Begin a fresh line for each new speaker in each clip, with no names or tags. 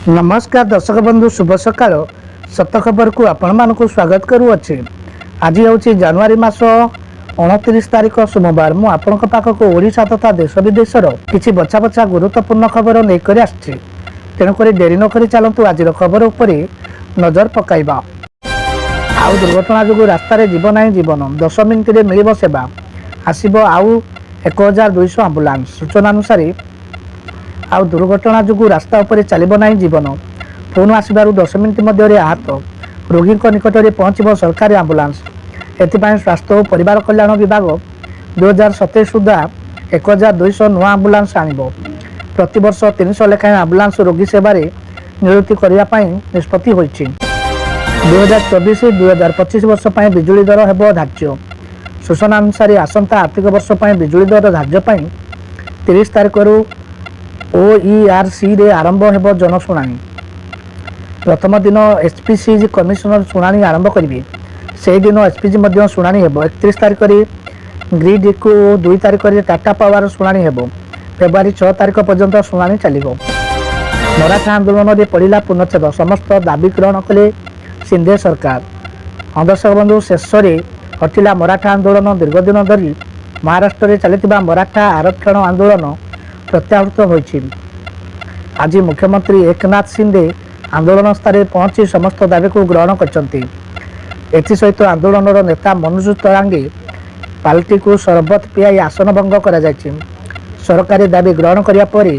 ନମସ୍କାର ଦର୍ଶକ ବନ୍ଧୁ, ଶୁଭ ସକାଳ। ସତ ଖବରକୁ ଆପଣମାନଙ୍କୁ ସ୍ୱାଗତ କରୁଅଛି। ଆଜି ହେଉଛି ଜାନୁଆରୀ ମାସ 29 ତାରିଖ, ସୋମବାର। ମୁଁ ଆପଣଙ୍କ ପାଖକୁ ଓଡ଼ିଶା ତଥା ଦେଶ ବିଦେଶର କିଛି ବଛା ବଛା ଗୁରୁତ୍ୱପୂର୍ଣ୍ଣ ଖବର ନେଇକରି ଆସିଛି। ତେଣୁକରି ଡେରି ନକରି ଚାଲନ୍ତୁ, ଆଜିର ଖବର ଉପରେ ନଜର ପକାଇବା। ଆଉ ଦୁର୍ଘଟଣା ଯୋଗୁଁ ରାସ୍ତାରେ ଯିବ ନାହିଁ ଜୀବନ, 10 ମିନିଟରେ ମିଳିବ ସେବା। ଆସିବ ଆଉ 1200 ଆମ୍ବୁଲାନ୍ସ। ସୂଚନା ଅନୁସାରେ, ଆଉ ଦୁର୍ଘଟଣା ଯୋଗୁଁ ରାସ୍ତା ଉପରେ ଚାଲିବ ନାହିଁ ଜୀବନ। ଫୋନ୍ ଆସିବାରୁ 10 ମିନିଟ୍ ମଧ୍ୟରେ ଆହତ ରୋଗୀଙ୍କ ନିକଟରେ ପହଞ୍ଚିବ ସରକାରୀ ଆମ୍ବୁଲାନ୍ସ। ଏଥିପାଇଁ ସ୍ୱାସ୍ଥ୍ୟ ଓ ପରିବାର କଲ୍ୟାଣ ବିଭାଗ 2027 ସୁଦ୍ଧା 1200 ନୂଆ ଆମ୍ବୁଲାନ୍ସ ଆଣିବ। ପ୍ରତିବର୍ଷ 300 ଲେଖାଏଁ ଆମ୍ବୁଲାନ୍ସ ରୋଗୀ ସେବାରେ ନିୟୋଜିତ କରିବା ପାଇଁ ନିଷ୍ପତ୍ତି ହୋଇଛି। 2024 2025 ବର୍ଷ ପାଇଁ ବିଜୁଳି ଦର ହେବ ଧାର୍ଯ୍ୟ। ସୂଚନା ଅନୁସାରେ, ଆସନ୍ତା ଆର୍ଥିକ ବର୍ଷ ପାଇଁ ବିଜୁଳି ଦର ଧାର୍ଯ୍ୟ ପାଇଁ 30 ତାରିଖରୁ ଓଇଆର୍ସିରେ ଆରମ୍ଭ ହେବ ଜନଶୁଣାଣି। ପ୍ରଥମ ଦିନ ଏସ୍ପିସି କମିଶନର ଶୁଣାଣି ଆରମ୍ଭ କରିବେ। ସେହିଦିନ ଏସ୍ପିସି ମଧ୍ୟ ଶୁଣାଣି ହେବ। 31 ତାରିଖରେ ଗ୍ରିଡ୍କୋ ଓ 2 ତାରିଖରେ ଟାଟା ପାୱାର ଶୁଣାଣି ହେବ। ଫେବୃଆରୀ 6 ତାରିଖ ପର୍ଯ୍ୟନ୍ତ ଶୁଣାଣି ଚାଲିବ। ମରାଠା ଆନ୍ଦୋଳନରେ ପଡ଼ିଲା ପୂର୍ଣ୍ଣଚ୍ଛେଦ, ସମସ୍ତ ଦାବି ଗ୍ରହଣ କଲେ ସିନ୍ଦେ ସରକାର। ହଁ ଦର୍ଶକ ବନ୍ଧୁ, ଶେଷରେ ହଟିଲା ମରାଠା ଆନ୍ଦୋଳନ। ଦୀର୍ଘଦିନ ଧରି ମହାରାଷ୍ଟ୍ରରେ ଚାଲିଥିବା ମରାଠା ଆରକ୍ଷଣ ଆନ୍ଦୋଳନ ପ୍ରତ୍ୟାହୃତ ହୋଇଛି। ଆଜି ମୁଖ୍ୟମନ୍ତ୍ରୀ ଏକନାଥ ସିନ୍ଦେ ଆନ୍ଦୋଳନ ସ୍ଥଳରେ ପହଞ୍ଚି ସମସ୍ତ ଦାବିକୁ ଗ୍ରହଣ କରିଛନ୍ତି। ଏଥିସହିତ ଆନ୍ଦୋଳନର ନେତା ମନୋଜ ଜରାଙ୍ଗେ ପାଟିଲଙ୍କୁ ସରବତ ପିଆଇ ଆସନ ଭଙ୍ଗ କରାଯାଇଛି। ସରକାରୀ ଦାବି ଗ୍ରହଣ କରିବା ପରେ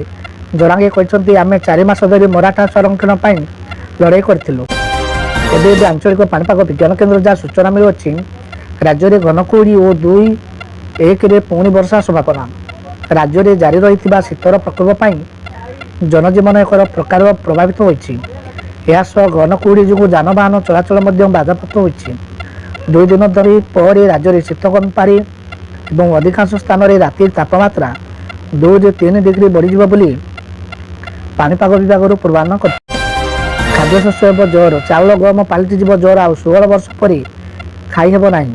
ଜରାଙ୍ଗେ କହିଛନ୍ତି, ଆମେ 4 ମାସ ଧରି ମରାଠା ସଂରକ୍ଷଣ ପାଇଁ ଲଢ଼େଇ କରିଥିଲୁ। ଏବେ ଏବେ ଆଞ୍ଚଳିକ ପାଣିପାଗ ବିଜ୍ଞାନ କେନ୍ଦ୍ର ଯାହା ସୂଚନା ମିଳୁଅଛି, ରାଜ୍ୟରେ ଘନ କୁହୁଡ଼ି ଓ 2-1ରେ ପୁଣି ବର୍ଷା ସମ୍ଭାବନା। ରାଜ୍ୟରେ ଜାରି ରହିଥିବା ଶୀତର ପ୍ରକୋପ ପାଇଁ ଜନଜୀବନ ଏକ ପ୍ରକାର ପ୍ରଭାବିତ ହୋଇଛି। ଏହା ସହ ଘନ କୁହୁଡ଼ି ଯୋଗୁଁ ଯାନବାହନ ଚଳାଚଳ ମଧ୍ୟ ବାଧାପ୍ରାପ୍ତ ହୋଇଛି। 2 ଦିନ ଧରି ପରେ ରାଜ୍ୟରେ ଶୀତ କମିପାରେ ଏବଂ ଅଧିକାଂଶ ସ୍ଥାନରେ ରାତି ତାପମାତ୍ରା 2ରୁ 3 ଡିଗ୍ରୀ ବଢ଼ିଯିବ ବୋଲି ପାଣିପାଗ ବିଭାଗରୁ ପୂର୍ବାନୁମାନ କରିଛି। ଖାଦ୍ୟଶସ୍ୟ ହେବ ଜହର। ଚାଉଳ, ଗହମ ପାଲଟିଯିବ ଜହର। ଆଉ 16 ବର୍ଷ ପରେ ଖାଇହେବ ନାହିଁ।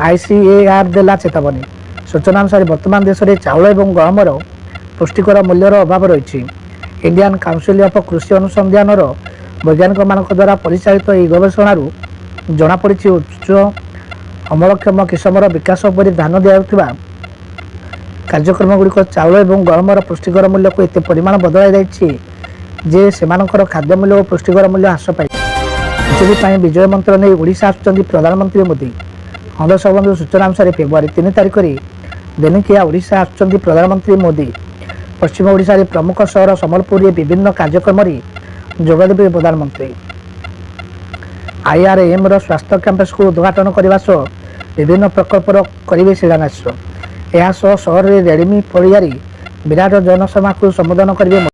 ଆଇସିଏଆର୍ ଦେଲା ଚେତାବନୀ। ସୂଚନା ଅନୁସାରେ, ବର୍ତ୍ତମାନ ଦେଶରେ ଚାଉଳ ଏବଂ ଗହମର ପୁଷ୍ଟିକର ମୂଲ୍ୟର ଅଭାବ ରହିଛି। ଇଣ୍ଡିଆନ୍ କାଉନସିଲ୍ ଅଫ୍ କୃଷି ଅନୁସନ୍ଧାନର ବୈଜ୍ଞାନିକମାନଙ୍କ ଦ୍ୱାରା ପରିଚାଳିତ ଏହି ଗବେଷଣାରୁ ଜଣାପଡ଼ିଛି, ଉଚ୍ଚ ଅମଳକ୍ଷମ କିସମର ବିକାଶ ଉପରେ ଧ୍ୟାନ ଦିଆଯାଉଥିବା କାର୍ଯ୍ୟକ୍ରମ ଗୁଡ଼ିକ ଚାଉଳ ଏବଂ ଗହମର ପୁଷ୍ଟିକର ମୂଲ୍ୟକୁ ଏତେ ପରିମାଣ ବଦଳାଇ ଦେଇଛି ଯେ ସେମାନଙ୍କର ଖାଦ୍ୟ ମୂଲ୍ୟ ଓ ପୁଷ୍ଟିକର ମୂଲ୍ୟ ହ୍ରାସ ପାଇଛି। ବିଜେପି ପାଇଁ ବିଜୟ ମନ୍ତ୍ର ନେଇ ଓଡ଼ିଶା ଆସୁଛନ୍ତି ପ୍ରଧାନମନ୍ତ୍ରୀ ମୋଦି। ହଁ ଦର୍ଶକ ବନ୍ଧୁ, ସୂଚନା ଅନୁସାରେ, ଫେବୃଆରୀ 3 ତାରିଖରେ ଦିନିକିଆ ଓଡ଼ିଶା ଆସୁଛନ୍ତି ପ୍ରଧାନମନ୍ତ୍ରୀ ମୋଦି। ପଶ୍ଚିମ ଓଡ଼ିଶାରେ ପ୍ରମୁଖ ସହର ସମ୍ବଲପୁରରେ ବିଭିନ୍ନ କାର୍ଯ୍ୟକ୍ରମରେ ଯୋଗଦେବେ ପ୍ରଧାନମନ୍ତ୍ରୀ। ଆଇଆର୍ଏମ୍ର ସ୍ୱାସ୍ଥ୍ୟ କ୍ୟାମ୍ପସକୁ ଉଦ୍ଘାଟନ କରିବା ସହ ବିଭିନ୍ନ ପ୍ରକଳ୍ପର କରିବେ ଶିଳାନ୍ୟାସ। ଏହା ସହ ସହରରେ ରେଡମି ପଡ଼ିଆରେ ବିରାଟ ଜନସଭାକୁ ସମ୍ବୋଧନ କରିବେ ମୋଦି।